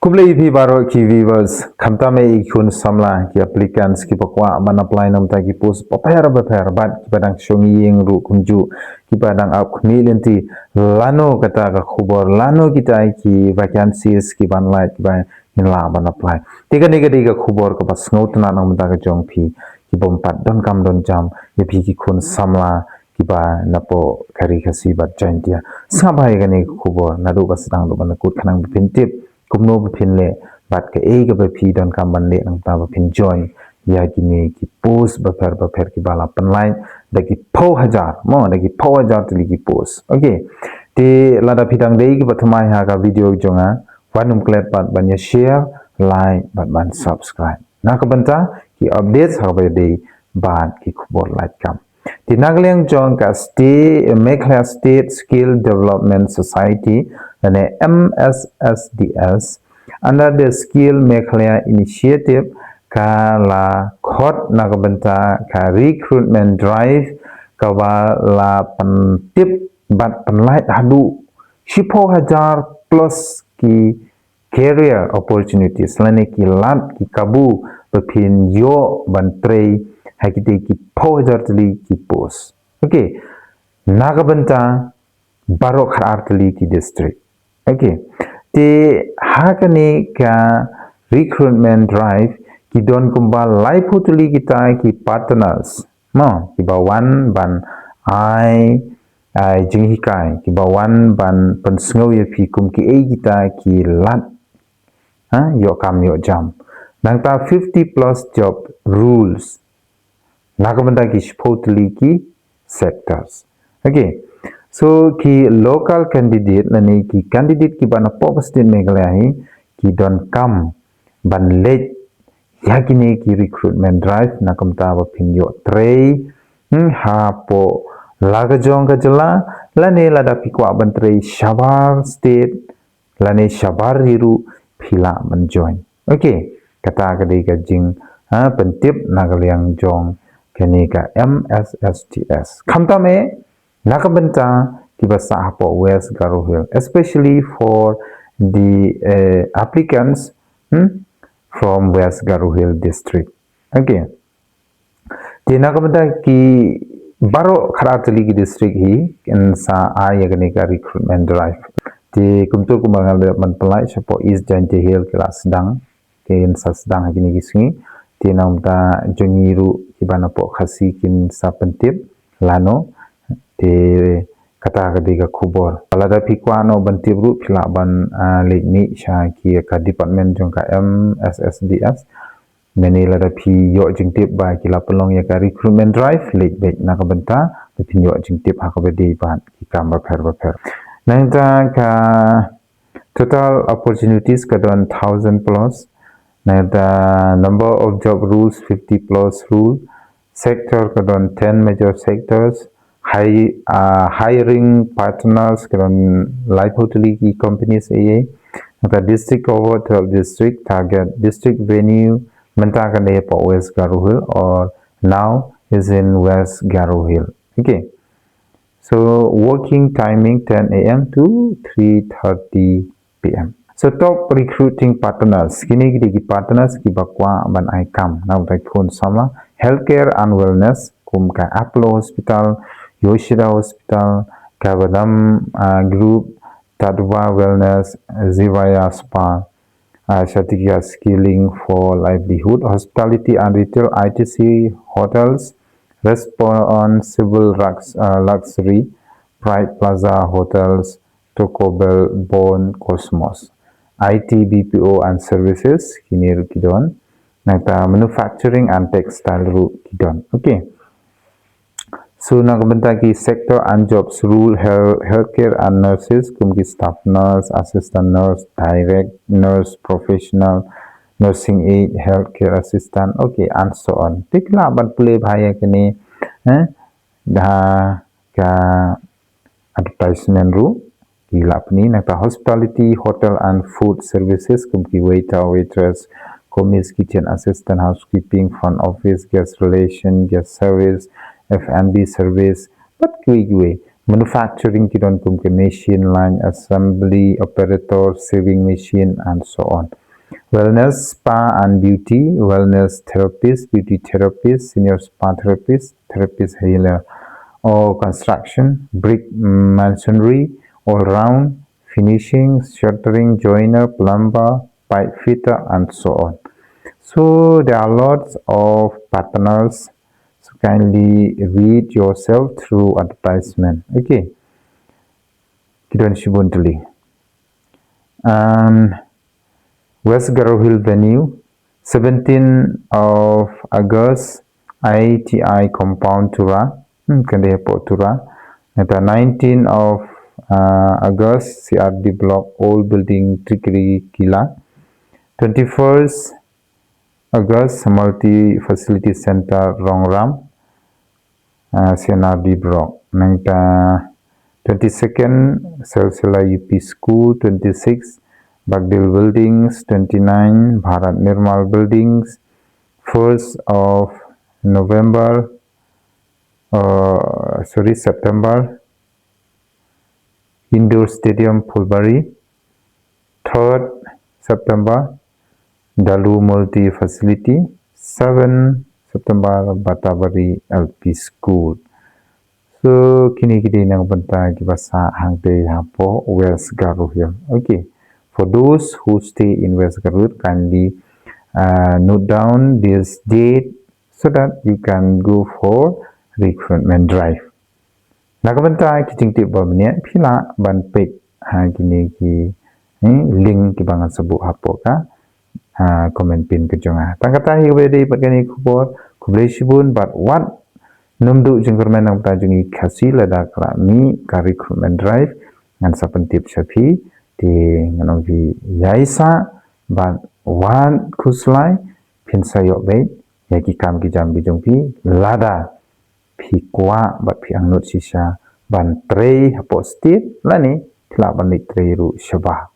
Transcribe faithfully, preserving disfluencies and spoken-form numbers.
Khublei ïa phi baroh ki viewers, khamtam eh ïa ki khun samla, ki applicants kiba kwah ban apply na bynta ki post bapher bapher, bad kiba dang shong ïing ruh kumjuh, kiba dang ap khmih lynti, lano kata ka khubor, lano kita ki vacancies kiban lait, kiba ngin lah ban apply. Te kane ka dei ka khubor kaba sngewtynnat na bynta ka jong phi, kibym pat donkam donjam, ïa phi ki khun samla kiba napoh ka Ri Khasi bad Jaintia. Sngap bha ïa kane ka khubor, naduh ba sdang haduh ban kut, khnang ba phin tip kumno ba phin leh, bad kaei kaba phi donkam ban leh, nangta ba phin join ïa kine ki post bapher bapher kiba la pynlait da ki phew hajar, mo, da ki phew hajar tylli ki post. Okay. Te lada phi dang dei kiba thymmai ha ka video jong nga, wat nym klet pat ban ïa share, like bad ban subscribe, na ka bynta ki updates ha kaba ïadei bad ki khubor lait kam. Te na ka liang jong ka State, Meghalaya State Skill Development Society, lane M S S D S, under the Skill Meghalaya Initiative, ka la khot na ka bynta ka recruitment drive, kaba la pyntip bad pynlait haduh shiphew hajar plus ki career opportunities, lane ki lad ki kabu ba phin ïoh ban trei ha kitei ki phew hajar tylli ki post. Okay. Na ka bynta baroh khatar tylli ki district. Okay. Te ha kane ka recruitment drive ki don kumba laiphew tylli kita ki partners, mo, kiba wan ban ai, ai jinghikai, kiba wan ban pynsngew ïa phi kum kiei kita ki lad, ha, ïoh kam ïoh jam. Nangta fifty plus job rules na ka bynta ki shiphew tylli ki sectors. Okay. So ki local candidate, lane ki candidate kiba napoh ka state Meghalaya hi, ki donkam ban leit ïa kine ki recruitment drive na ka bynta ba phin ïoh trei, hmm, hapoh la ka jong ka jylla, lane lada phi kwah ban trei shabar state, lane shabar ri ruh, phi lah ban join. Okay, kata ka dei ka jing, ha, pyntip na ka liang jong kane ka M S S D S. Khamtam eh na ka bynta kiba sah hapoh West Garo Hill, especially for the, eh, applicants, hmm, from West Garo Hill district. Okay. Te na ka bynta ki baroh khatar tylli ki district hi, kin sa ai ïa kane ka recruitment drive. Te kumto kumba nga la dep ban pynlait, shapoh East Jaintia Hills ki la sdang, kin sa sdang ha kine ki sngi. Te na ka bynta jong ngi ruh kiba napoh Khasi kin sa pyntip lano. Te kata ka dei ka khubor. Lada phi kwah noh ban tip ruh, phi lah ban, ah, leit mih sha ki ka department jong ka M S S D S. Mynne lada phi ïoh jingtip ba ki la pynlong ïa ka recruitment drive, leit beit na ka bynta ba phin ïoh jingtip ha kaba dei bad ki kam bapher bapher. Nangta ka total opportunities ka don thousand plus. Nangta number of job rules, fifty plus rule. Sector ka don ten major sectors. Hi-, ah, hiring partners ka don laiphew tylli ki companies ei ei. Nangta district cover, twelve district, target district venue, mynta ka dei hapoh West Garo Hill, or now is in West Garo Hill. Okay. So working timing ten A M to three thirty P M. So top recruiting partners, kine ki dei ki partners kiba kwah ban ai kam na bynta ki khun samla. Healthcare and wellness, kum ka Apollo Hospital, Yoshida Hospital, Kabadam, ah, Group, Tadva Wellness, Zivaya Spa, ah, Shatikya Skilling for Livelihood, Hospitality and Retail, I T C, Hotels, Responsible Lux-, ah, Luxury, Pride Plaza Hotels, Tokobel, Bond, Cosmos. I T, B P O and Services, kine ruh ki don. Nangta Manufacturing and Textile ruh ki don. Okay. So na ka bynta ki sector and jobs rule, health, healthcare and nurses, kum ki staff nurse, assistant nurse, direct nurse, professional nursing aid, healthcare assistant, okay, and so on. Te ki lah ban pule bha ïa kine, eh, da ka advertisement ruh, ki lah pyni. Nangta hospitality, hotel and food services, kum ki waiter, waitress, commis, kitchen assistant, housekeeping, front office, guest relation, guest service, F and B service, bad kiwei kiwei. Manufacturing ki don kum ki machine line, assembly, operator, sewing machine, and so on. Wellness, spa and beauty, wellness therapist, beauty therapist, senior spa therapist, therapist healer, or construction, brick masonry, all round, finishing, shuttering, joiner, plumber, pipe fitter, and so on. So there are lots of partners. So kindly read yourself through advertisement. Okay. Ki don shibun tylli. And West Garo Hills venue, seventeenth of August, I T I compound Tura. Hmm, kane hapoh Tura. Nangta nineteenth of uh, August, C R D block, old building, Trikri Kila. Twenty-first August, multi facility center, Rongram, uh, C R D block. Nangta twenty-second, Silsila U P School, twenty-six, Bagdil Buildings, twenty-nine, Bharat Nirmal Buildings, first of November, uh, sorry, September, Indoor Stadium, Phulbari, third September, Dalu Multi Facility, seven September, Batabari L P School. So kine ki dei na ka bynta kiba sah hangtei hapoh West Garo Hills. Okay. For those who stay in West Garo Hills, kindly uh, note down this date so that you can go for recruitment drive. Na ka bynta ki jingtip ba mynmiet, phi lah ban peit ha kine ki, eh, link kiba ngan sa buh hapoh ka, ha, comment pin ka jong nga. Tang kata hi kaba ïadei bad kane ka khubor. Khublei shibun bad wat nym duh jingkyrmen na ka bynta jong ngi Khasi lada ka la mih ka recruitment drive, ngan sa pyntip sha phi. Te ngan ong phi ïai sah bad wat khuslai, phin sa ïoh beit ïa ki kam ki jam ki jong phi lada phi kwah bad phi angnud shisha ban trei hapoh state lane phi lah ban leit trei ruh shabar.